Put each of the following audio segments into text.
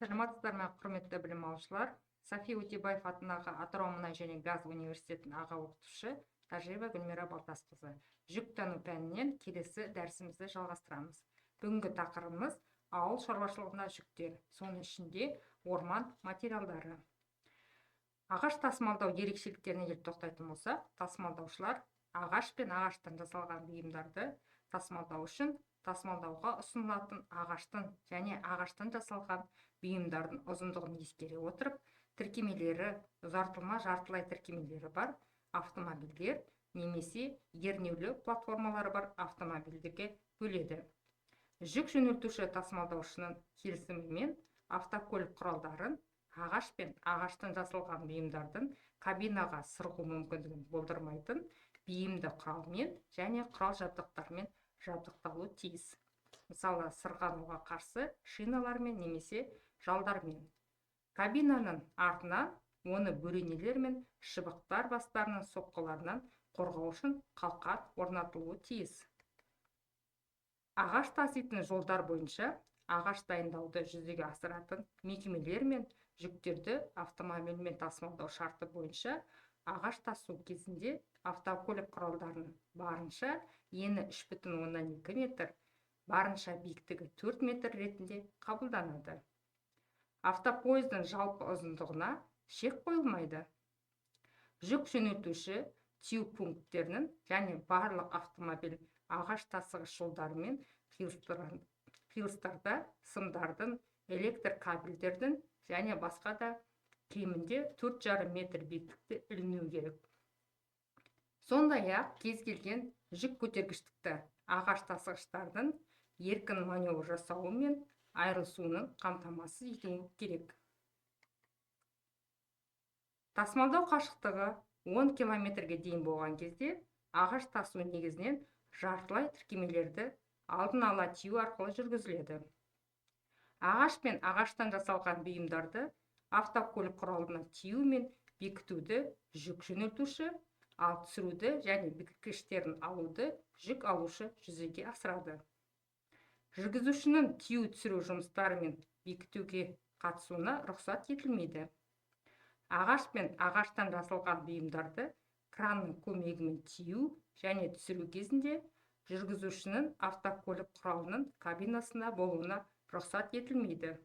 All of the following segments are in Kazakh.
Саламатсыздар ма, құрметті білім алушылар! Сафи Өтебаев атындағы Атырау мұнай және газ университетінің аға оқытушы Тәжиева Гүлмира Балтасқызы. Жүктану пәнінен келесі дәрісімізді жалғастырамыз. Бүгінгі тақырыбымыз: ауыл шаруашылығында жүктер, соның ішінде орман материалдары. Ағаш тасымалдау ерекшеліктеріне келіп тоқтайтын болсақ, тасымалдаушылар ағаш пен ағаштан жасалған бұйымдарды тасымалдау үшін тасымалдауға ұсынылатын ағаштың және ағаштан жасалған бұйымдардың ұзындығын ескере отырып, тіркемелері ұзартылма, жартылай тіркемелері бар автомобильдер немесе ернеулі платформалары бар автомобильдерге бөледі. Жүк жөнелтуші тасымалдаушының келісімімен автокөлік құралдарын ағаш пен ағаштан жасалған бұйымдардың кабинаға сырғу мүмкіндігін болдырмайтын бейімді құралмен және құрал жабдықтармен жабдықталуы тиіс, мысалы, сырғанауға қарсы шиналармен немесе жалдармен. Кабинаның артынан оны бөренелер мен шыбықтар бастарының соққыларынан қорғау үшін қалқан орнатылуы тиіс. Ағаш таситын жолдар бойынша ағаш дайындауды жүзеге асыратын мекемелер мен жүктерді автомобильмен тасымалдау шарты бойынша ағаш тасу кезінде автокөлік құралдарының барынша ені 3,2 метр, барынша биіктігі 4 метр ретінде қабылданады. Автопойыздың жалпы ұзындығына шек қойылмайды. Жүк жөнелтуші тиеу пункттерінің және барлық автомобиль ағаш тасығыш жолдарымен қиылыстарда сымдардың, электр кабельдердің және басқа да кемінде 4,5 метр биіктікте ілінуі керек. Сондай-ақ кез келген жүк көтергіштікті ағаш тасығыштардың еркін маневр жасауы мен айырылысуының қамтамасыз етуі керек. Тасымалдау қашықтығы 10 километрге дейін болған кезде ағаш тасу негізінен жартылай тіркемелерді алдын ала тиеу арқылы жүргізіледі. Ағаш пен ағаштан жасалған бұйымдарды автокөлік құралына тиеу мен бекітуді жүк жөнелтуші, ал түсіруді және бекіткіштерін алуды жүк алушы жүзеге асырады. Жүргізушінің тиеу, түсіру жұмыстары мен бекітуге қатысуына рұқсат етілмейді. Ағаш пен ағаштан жасалған бұйымдарды кранның көмегімен тиеу және түсіру кезінде жүргізушінің автокөлік құралының кабинасында болуына рұқсат етілмейді.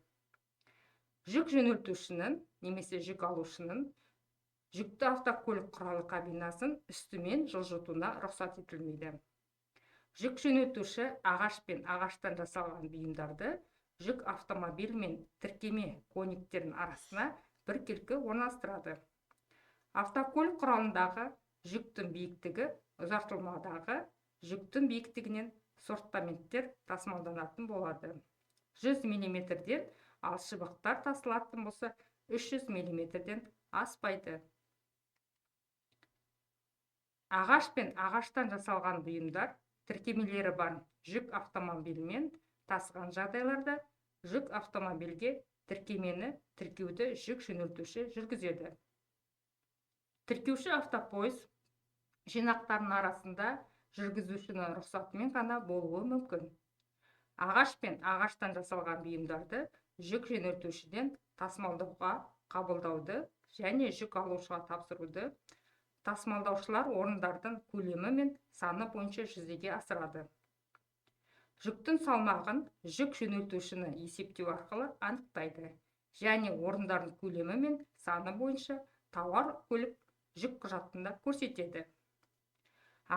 Жүк жөнелтушінің немесе жүк алушының жүкті автокөлік құралы кабинасын үстімен жылжытуына рұқсат етілмейді. Жүк жөнелтуші ағаш пен ағаштан жасалған бұйымдарды жүк автомобиль мен тіркеме кониктерінің арасына біркелкі орналастырады. Автокөлік құралындағы жүктің биіктігі ұзартылмадағы жүктің биіктігінен сортаменттер тасымалданатын болады 100 мм-ден, ал шыбықтар тасылатын болса, 300 мм-ден аспайды. Ағаш пен ағаштан жасалған бұйымдар тіркемелері бар жүк автомобильмен тасыған жағдайларда жүк автомобильге тіркемені тіркеуді жүк жөнелтуші жүргізеді. Тіркеуші автопойыз жинақтарының арасында жүргізушінің рұқсатымен ғана болуы мүмкін. Ағаш пен ағаштан жасалған бұйымдарды жүк жөнелтушіден тасымалдауға қабылдауды және жүк алушыға тапсыруды тасымалдаушылар орындардың көлемі мен саны бойынша жүзеге асырады. Жүктің салмағын жүк жөнелтушіні есептеу арқылы анықтайды және орындардың көлемі мен саны бойынша тауар көлік жүк құжатында көрсетеді.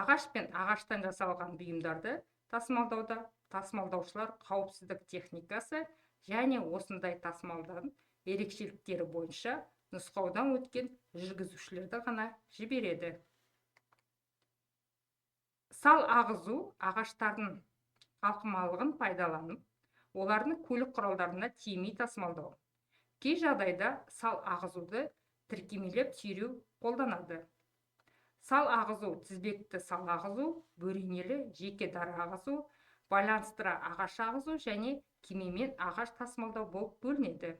Ағаш пен ағаштан жасалған бұйымдарды тасымалдауда тасымалдаушылар қауіпсіздік техникасы және осындай тасымалдардың ерекшеліктері бойынша нұсқаудан өткен жүргізушілерді ғана жібереді. Сал ағызу: ағаштардың қалқымалығын пайдаланып, олардың көлік құралдарына тимей тасымалдау. Кей жағдайда сал ағызуды тіркемелеп сүйреу қолданады. Сал ағызу тізбекті сал ағызу, бөренелі жеке дара ағызу, байланыстыра ағаш ағызу және кемемен ағаш тасымалдау болып бөлінеді.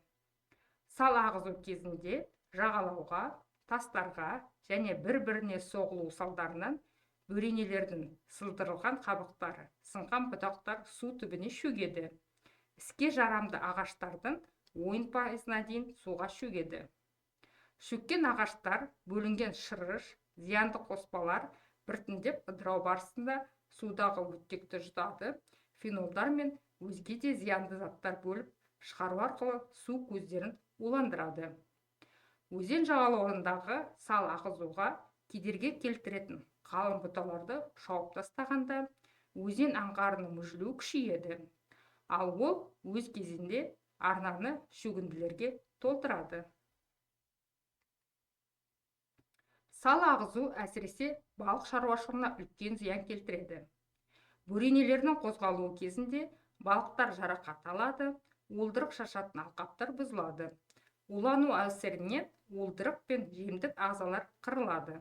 Сал ағызу кезінде жағалауға, тастарға және бір-біріне соғылу салдарынан бөренелердің сылдырылған қабықтары, сынған бұтақтар су түбіне шөгеді. Іске жарамды ағаштардың 10%-на дейін суға шөгеді. Шөккен ағаштар, бөлінген шырыш, зиянды қоспалар біртіндеп ыдырау барысында судағы оттекті жұтады, фенолдар мен өзге де зиянды заттар бөліп шығару арқылы су көздерін уландырады. Өзен жағалауындағы сал ағызуға кедергі келтіретін қалың бұталарды шауып тастағанда өзен аңғарының мүжілуі күшейеді, ал ол өз кезінде арнаны шөгінділерге толтырады. Сал ағызу әсіресе балық шаруашылығына үлкен зиян келтіреді. Бөренелерінің қозғалуы кезінде балықтар жарақат алады, уылдырық шашатын алқаптар бұзылады. Улану әсерінен уылдырық пен жемдік ағзалар қырылады.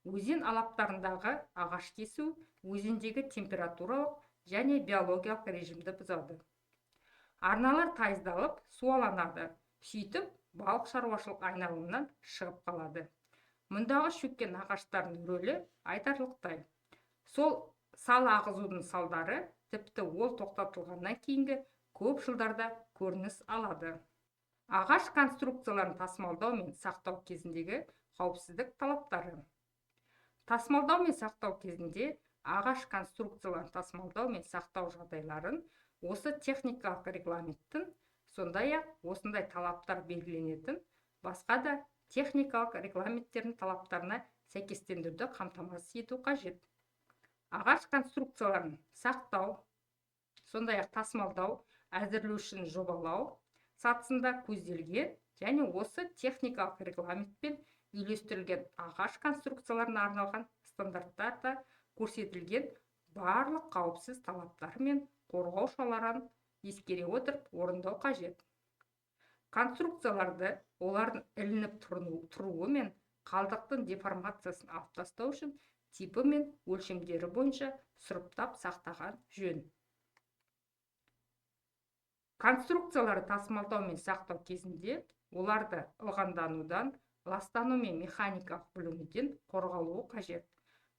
Өзен алаптарындағы ағаш кесу өзендегі температуралық және биологиялық режимді бұзады. Арналар тайыздалып, суаланады, сөйтіп балық шаруашылық айналымынан шығып қалады. Мұндағы шөккен ағаштардың рөлі айтарлықтай. Сол сал ағызудың салдары тіпті ол тоқтатылғаннан кейінгі көп жылдарда көрініс алады. Ағаш конструкцияларын тасымалдау мен сақтау кезіндегі қауіпсіздік талаптары. Тасымалдау мен сақтау кезінде ағаш конструкцияларын тасымалдау мен сақтау жағдайларын осы техникалық регламенттің, сондай-ақ осындай талаптар белгіленетін басқа да техникалық регламенттердің талаптарына сәйкестендіруді қамтамасыз ету қажет. Ағаш конструкцияларын сақтау, сондай-ақ тасымалдау, әзірлеу үшін жобалау сатысында көзделген және осы техникалық регламентпен үйлестірілген ағаш конструкцияларына арналған стандарттарда көрсетілген барлық қауіпсіз талаптар мен қорғау шараларын ескере отырып орындау қажет. Конструкцияларды олардың ілініп тұруы мен қалдықтың деформациясын алып тастау үшін типі мен өлшемдері бойынша сұрыптап сақтаған жөн. Конструкцияларды тасымалдау мен сақтау кезінде оларды ылғалданудан, ластану мен механикалық бүлінуден қорғалуы қажет.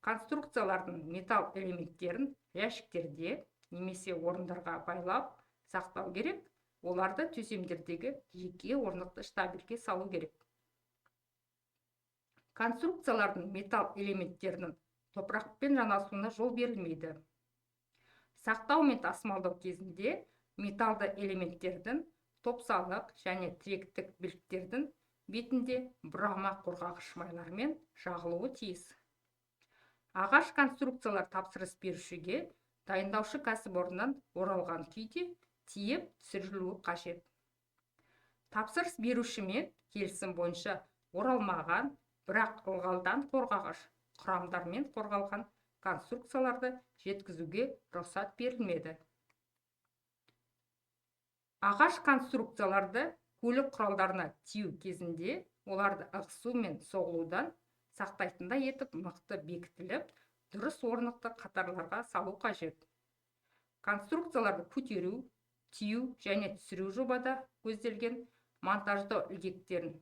Конструкциялардың металл элементтерін жәшіктерде немесе орындарға байлап сақтау керек, оларды төсемдердегі жеке орнықты штабельге салу керек. Конструкциялардың металл элементтерінің топырақпен жанасуына жол берілмейді. Сақтау мен тасымалдау кезінде металды элементтердің топсалық және тіректік біліктердің бетінде бұрама қорғағыш майлармен жағылуы тиіс. Ағаш конструкциялар тапсырыс берушіге дайындаушы кәсіпорыннан оралған күйде тиеп түсірілуі қажет. Тапсырыс берушімен келісім бойынша оралмаған, бірақ ылғалдан қорғағыш құрамдармен қорғалған конструкцияларды жеткізуге рұқсат берілмеді. Ағаш конструкцияларды көлік құралдарына тиеу кезінде оларды ығысу мен соғылудан сақтайтындай етіп мықты бекітіліп, дұрыс орнықты қатарларға салу қажет. Конструкцияларды көтеру, тиеу және түсіру жобада көзделген монтаждау ілгектерін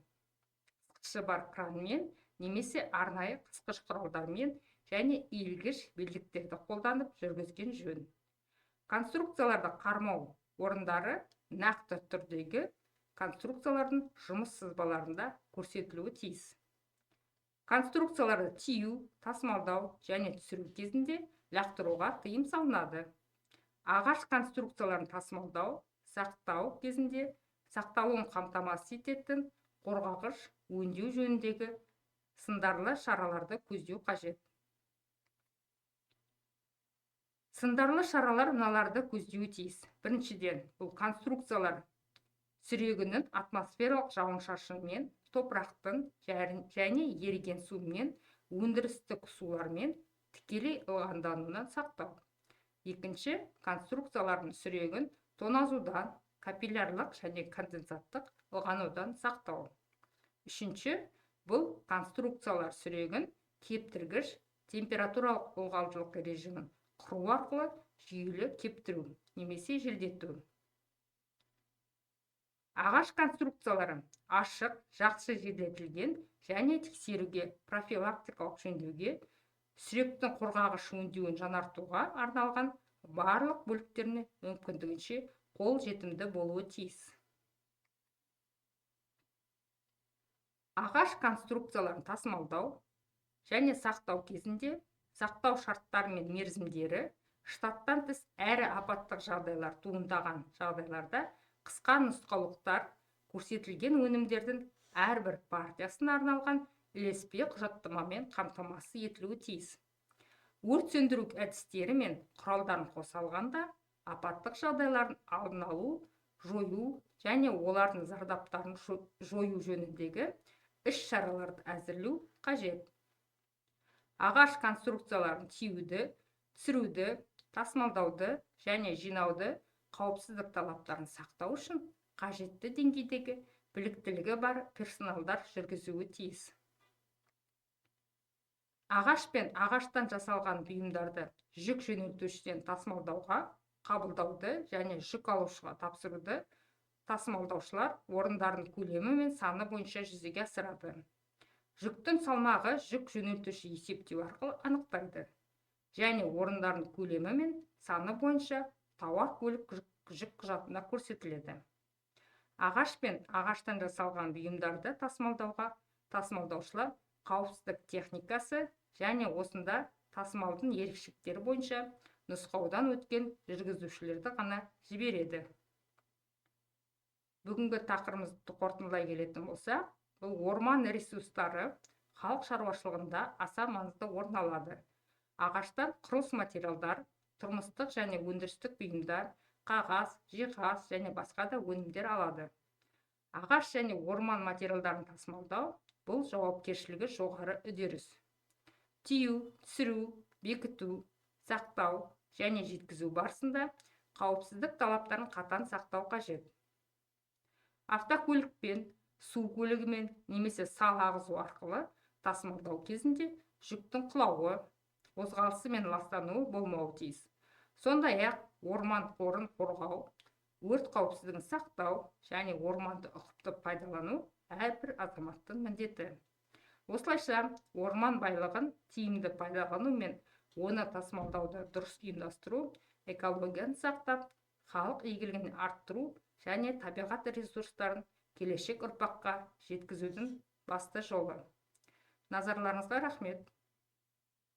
қысқышы бар кранмен немесе арнайы қысқыш құралдармен және иілгіш белдіктерді қолданып жүргізген жөн. Конструкцияларды қармау орындары нақты түрдегі конструкциялардың жұмыс сызбаларында көрсетілуі тиіс. Конструкцияларды тиеу, тасымалдау және түсіру кезінде лақтыруға тыйым салынады. Ағаш конструкцияларын тасымалдау, сақтау кезінде сақталуын қамтамасыз ететін қорғағыш өңдеу жөніндегі сындарлы шараларды көздеу қажет. Сындарлы шаралар мыналарды көздеуі тиіс. Біріншіден, бұл конструкциялар сүрегінің атмосфералық жауын-шашынмен, топырақтың және еріген сумен, өндірістік сулармен тікелей ылғалдануынан сақтау. Екінші, конструкциялардың сүрегін тоңазудан, капиллярлық және конденсаттық ылғанудан сақтау. Үшінші, бұл конструкциялар сүрегін кептіргіш температуралық ылғалдылық режимін құру арқылы жүйелі кептіру немесе желдету. Ағаш конструкциялары ашық, жақсы желдетілген және тексеруге, профилактикалық жөндеуге, сүректің қорғағыш өңдеуін жаңартуға арналған барлық бөліктеріне мүмкіндігінше қол жетімді болуы тиіс. Ағаш конструкцияларын тасымалдау және сақтау кезінде сақтау шарттары мен мерзімдері, штаттан тыс әрі апаттық жағдайлар туындаған жағдайларда қысқа нұсқаулықтар көрсетілген өнімдердің әрбір партиясына арналған ілеспе құжаттамамен қамтамасыз етілуі тиіс. Өрт сөндіру әдістері мен құралдарын қоса алғанда, апаттық жағдайлардың алдын алу, жою және олардың зардаптарын жою жөніндегі іс-шараларды әзірлеу қажет. Ағаш конструкцияларын тиеуді, түсіруді, тасымалдауды және жинауды қауіпсіздік талаптарын сақтау үшін қажетті деңгейдегі біліктілігі бар персоналдар жүргізуі тиіс. Ағаш пен ағаштан жасалған бұйымдарды жүк жөнелтушіден тасымалдауға қабылдауды және жүк алушыға тапсыруды тасымалдаушылар орындардың көлемі мен саны бойынша жүзеге асырады. Жүктің салмағы жүк жөнелтуші есептеу арқылы анықтайды және орындардың көлемі мен саны бойынша тауар көлік жүк құжатында көрсетіледі. Ағаш пен ағаштан жасалған бұйымдарды тасымалдауға тасымалдаушылар қауіпсіздік техникасы және осында тасымалдың ерекшеліктері бойынша нұсқаудан өткен жүргізушілерді ғана жібереді. Бүгінгі тақырыбымызды қорытындылай келетін болсақ, бұл орман ресурстары халық шаруашылығында аса маңызды орын алады. Ағаштан құрылыс материалдар, тұрмыстық және өндірістік бұйымдар, қағаз, жиһаз және басқа да өнімдер алады. Ағаш және орман материалдарын тасымалдау — бұл жауапкершілігі жоғары үдеріс. Тиеу, түсіру, бекіту, сақтау және жеткізу барысында қауіпсіздік талаптарын қатаң сақтау қажет. Автокөлікпен, су көлігімен немесе сал ағызу арқылы тасымалдау кезінде жүктің құлауы, қозғалысы мен ластануы болмауы тиіс. Сондай-ақ орман қорын қорғау, өрт қауіпсіздігін сақтау және орманды ұқыпты пайдалану әрбір азаматтың міндеті. Осылайша, орман байлығын тиімді пайдалану мен оны тасымалдауды дұрыс ұйымдастыру экологияны сақтап, халық игілігін арттыру және табиғат ресурстарын келешек ұрпаққа жеткізудің басты жолы. Назарларыңызға рахмет.